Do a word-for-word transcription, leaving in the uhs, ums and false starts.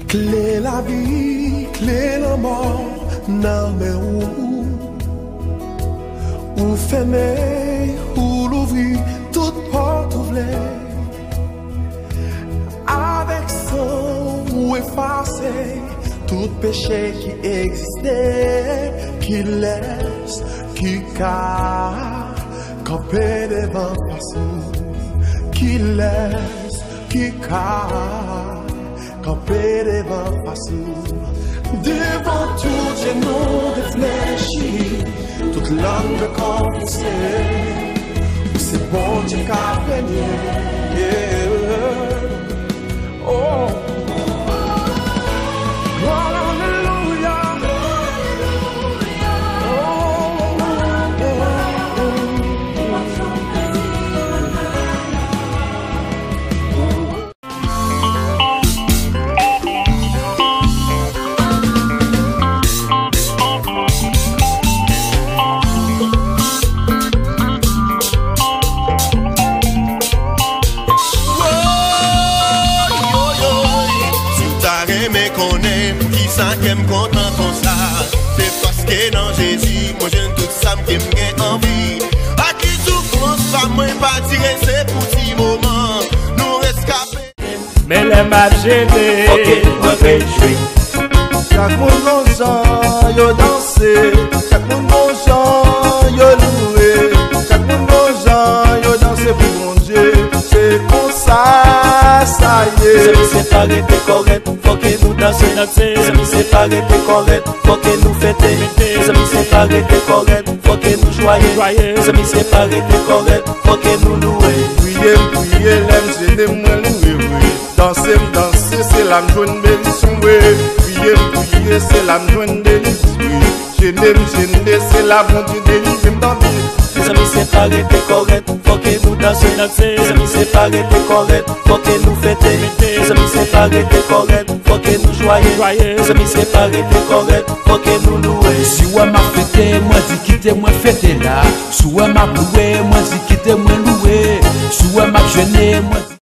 Kle lavi, kle lanmò nan men ou. Ou fèmen, ou louvri tout pòt ou vle. Avèk san ou efase tout peche ki egziste. Kilès ki ka kanpe devan fas ou? Kilès ki ka kanpe devan fas ou? Devan tout je nou reflechi, tout lang konfese, ou se Bondye k ap renye. Yeah. Oh. Gloire, alelouya. Oh, oh, oh, oh. Woy, woy, woy. Si w ta renmen konnen poukisa kè m kontan konsa, se paske nan Jezi mwen jwenn tout sa m ke m gen anvi. Ak ki soufrans pa mwen pa dire, se pou ti moman nou reskape. Men lè m ap jene, fòk mwen rejwi. Chak moun gon jan yo danse, chak moun gon jan yo louwe, chak moun gon jan yo danse pou Bondye. Se konsa sa ye. Mezanmi, se pa rete kòrèt, fòk nou danse. Mezanmi, se pa rete kòrèt, fòk nou fete. Mezanmi, se pa rete kòrèt, fòk nou jwaye. Mezanmi, se pa rete kòrèt, fòk nou louwe. Priye m priye, lè m jene mwen louwe vre. Danse m danse, se la m jwenn benediksyon vre. Priye m priye, se la m jwenn delis vre. Jene m jene, se la Bondye delivre m tande. Mezanmi, se pa rete kòrèt, fòk nou danse. Mezanmi, se pa rete kòrèt, fòk nou fete. Mezanmi, se pa rete kòrèt, fòk nou jwaye. Mezanmi, se pa rete kòrèt, fòk nou louwe. Si w wè m ap fete, mwen di kite mwen fete la. Si w wè m ap louwe, mwen di kite mwen louwe. Si w wè m ap jene, mwen di